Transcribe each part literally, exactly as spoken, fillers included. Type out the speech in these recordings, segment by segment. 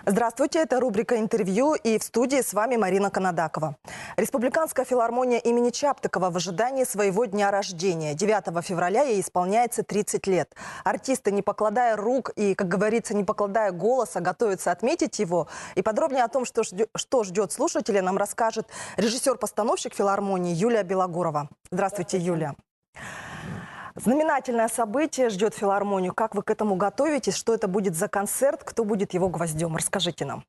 Здравствуйте, это рубрика «Интервью», и в студии с вами Марина Канадакова. Республиканская филармония имени Чаптыкова в ожидании своего дня рождения. Девятого февраля ей исполняется тридцать лет. Артисты, не покладая рук и, как говорится, не покладая голоса, готовятся отметить его. И подробнее о том, что ждё- что ждёт слушателей, нам расскажет режиссёр-постановщик филармонии Юлия Белогорова. Здравствуйте, Юлия. Знаменательное событие ждёт филармонию. Как вы к этому готовитесь? Что это будет за концерт? Кто будет его гвоздём? Расскажите нам.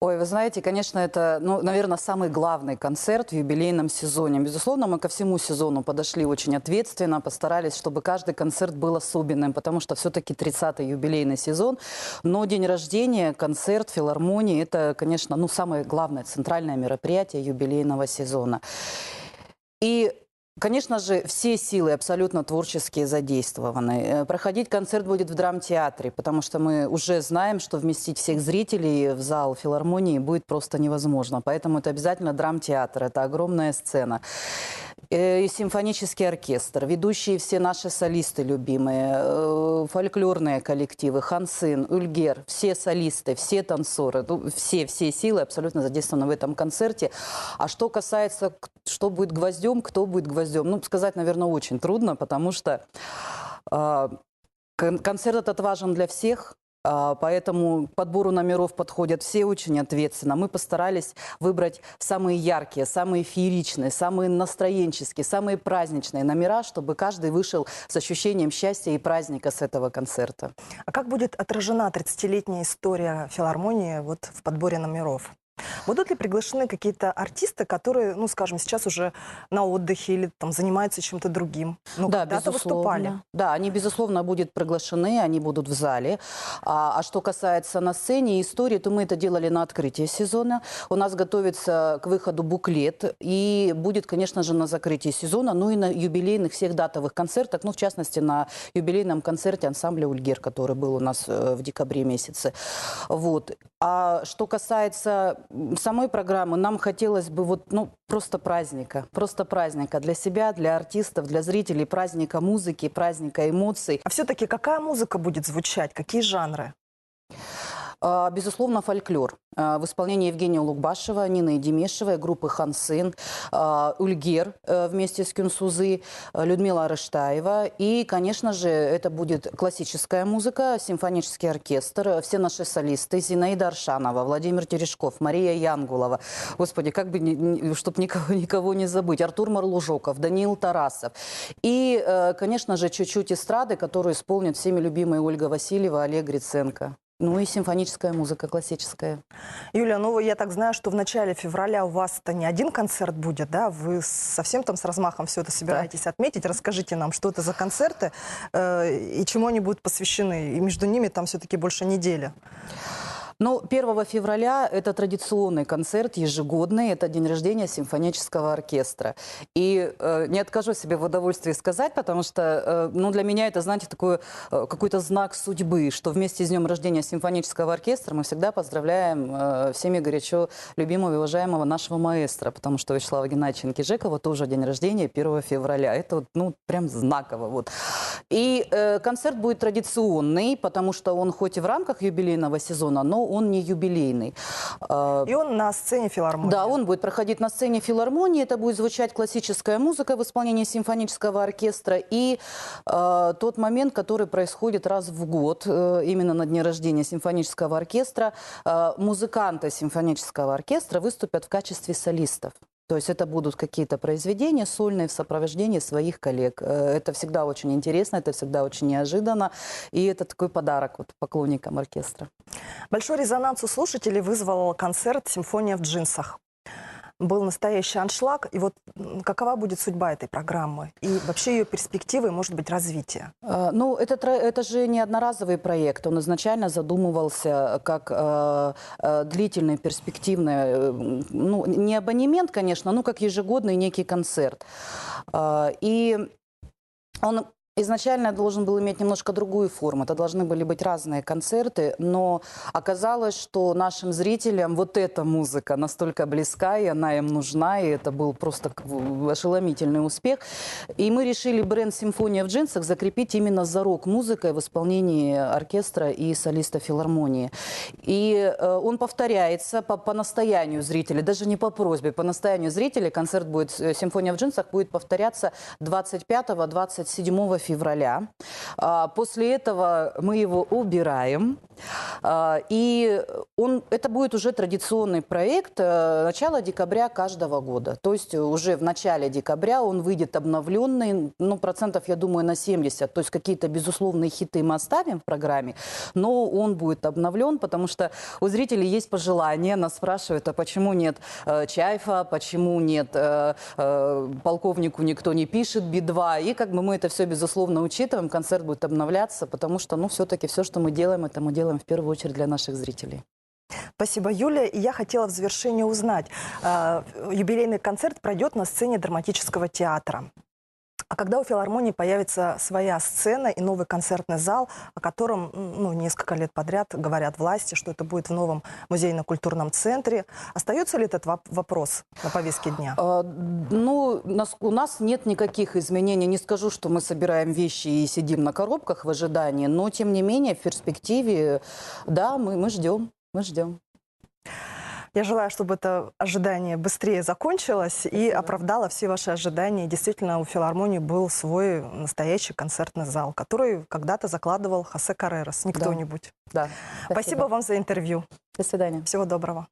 Ой, вы знаете, конечно, это, ну, наверное, самый главный концерт в юбилейном сезоне. Безусловно, мы ко всему сезону подошли очень ответственно, постарались, чтобы каждый концерт был особенным, потому что всё-таки тридцатый юбилейный сезон. Но день рождения, концерт, филармонии, это, конечно, ну, самое главное центральное мероприятие юбилейного сезона. И, конечно же, все силы абсолютно творческие задействованы. Э, проходить концерт будет в драмтеатре, потому что мы уже знаем, что вместить всех зрителей в зал филармонии будет просто невозможно. Поэтому это обязательно драмтеатр, это огромная сцена. Э, и симфонический оркестр, ведущие все наши солисты любимые, э, фольклорные коллективы, Хан Сын, Ӱлгер, все солисты, все танцоры, ну, все, все силы абсолютно задействованы в этом концерте. А что касается, к- что будет гвоздём, кто будет гвоздём, ну, сказать, наверное, очень трудно, потому что, а, кон- концерт этот важен для всех, а, поэтому к подбору номеров подходят все очень ответственно. Мы постарались выбрать самые яркие, самые фееричные, самые настроенческие, самые праздничные номера, чтобы каждый вышел с ощущением счастья и праздника с этого концерта. А как будет отражена тридцатилетняя история филармонии вот в подборе номеров? Будут ли приглашены какие-то артисты, которые, ну, скажем, сейчас уже на отдыхе или там занимаются чем-то другим? Ну, Да, когда-то выступали. безусловно. Да, они, безусловно, будут приглашены, они будут в зале. А, а что касается на сцене и истории, то мы это делали на открытии сезона. У нас готовится к выходу буклет, и будет, конечно же, на закрытии сезона, ну и на юбилейных всех датовых концертах, ну, в частности, на юбилейном концерте ансамбля «Ӱлгер», который был у нас, э, в декабре месяце. Вот. А что касается, м, самой программы, нам хотелось бы вот, ну, просто праздника. Просто праздника для себя, для артистов, для зрителей, праздника музыки, праздника эмоций. А все-таки какая музыка будет звучать? Какие жанры? А, безусловно, фольклор. А, в исполнении Евгения Улугбашева, Нины Демешевой, группы «Хан Сын», а, «Ӱлгер», э, вместе с Кюнсузы, э, Людмила Арыштаева. И, конечно же, это будет классическая музыка, симфонический оркестр, э, все наши солисты: Зинаида Аршанова, Владимир Терешков, Мария Янгулова. Господи, как бы, не- не- чтоб никого, никого не забыть. Артур Марлужоков, Даниил Тарасов. И, э, конечно же, чуть-чуть эстрады, которую исполнит всеми любимая Ольга Васильева, Олег Гриценко. Ну и симфоническая музыка классическая. Юля, ну я так знаю, что в начале февраля у вас-то не один концерт будет, да? Вы совсем там с размахом все это собираетесь отметить. Расскажите нам, что это за концерты, э, и чему они будут посвящены. И между ними там все-таки больше недели. Ну, первого февраля это традиционный концерт, ежегодный, это день рождения симфонического оркестра. И, э, не откажу себе в удовольствии сказать, потому что, э, ну, для меня это, знаете, такой, э, какой-то знак судьбы, что вместе с днём рождения симфонического оркестра мы всегда поздравляем, э, всеми горячо любимого и уважаемого нашего маэстро, потому что у Вячеслава Геннадьевича Инкижекова тоже день рождения первого февраля. Это вот, ну, прям знаково. Вот. И, э, концерт будет традиционный, потому что он хоть и в рамках юбилейного сезона, но он не юбилейный. Э, И он на сцене филармонии. Да, он будет проходить на сцене филармонии. Это будет звучать классическая музыка в исполнении симфонического оркестра. И, э, тот момент, который происходит раз в год, э, именно на дне рождения симфонического оркестра, э, музыканты симфонического оркестра выступят в качестве солистов. То есть это будут какие-то произведения сольные в сопровождении своих коллег. Э, это всегда очень интересно, это всегда очень неожиданно. И это такой подарок вот поклонникам оркестра. Большой резонанс у слушателей вызвал концерт «Симфония в джинсах». Был настоящий аншлаг. И вот, м, какова будет судьба этой программы? И вообще её перспективы, может быть, развитие? Э, ну, это, тра- это же не одноразовый проект. Он изначально задумывался как, э, э, длительный, перспективный, э, ну, не абонемент, конечно, но как ежегодный некий концерт. Э, и он изначально должен был иметь немножко другую форму. Это должны были быть разные концерты, но оказалось, что нашим зрителям вот эта музыка настолько близка, и она им нужна, и это был просто к- в- ошеломительный успех. И мы решили бренд «Симфония в джинсах» закрепить именно за рок-музыкой в исполнении оркестра и солиста филармонии. И э, он повторяется по, по настоянию зрителей, даже не по просьбе, по настоянию зрителей. Концерт будет, э, «Симфония в джинсах» будет повторяться двадцать пятого, двадцать седьмого февраля. А, после этого мы его убираем. А, и он, это будет уже традиционный проект, э, начала декабря каждого года. То есть уже в начале декабря он выйдет обновленный, ну, процентов, я думаю, на семьдесят. То есть какие-то безусловные хиты мы оставим в программе, но он будет обновлен, потому что у зрителей есть пожелания, нас спрашивают, а почему нет э, Чайфа, почему нет, э, э, «Полковнику никто не пишет», «Би-два». И как бы мы это все, безусловно, учитываем, концерт будет обновляться, потому что, ну, все-таки все, что мы делаем, это мы делаем в первую очередь для наших зрителей. Спасибо, Юлия. И я хотела в завершение узнать, э, юбилейный концерт пройдет на сцене драматического театра. А когда у филармонии появится своя сцена и новый концертный зал, о котором, м, ну, несколько лет подряд говорят власти, что это будет в новом музейно-культурном центре, остается ли этот воп- вопрос на повестке дня? А, ну, нас- у нас нет никаких изменений. Не скажу, что мы собираем вещи и сидим на коробках в ожидании, но, тем не менее, в перспективе, да, мы, мы ждем, мы ждем. Я желаю, чтобы это ожидание быстрее закончилось и Спасибо. Оправдало все ваши ожидания. И действительно, у филармонии был свой настоящий концертный зал, который когда-то закладывал Хосе Каррерас, не Да. кто-нибудь. Да. Спасибо вам за интервью. До свидания. Всего доброго.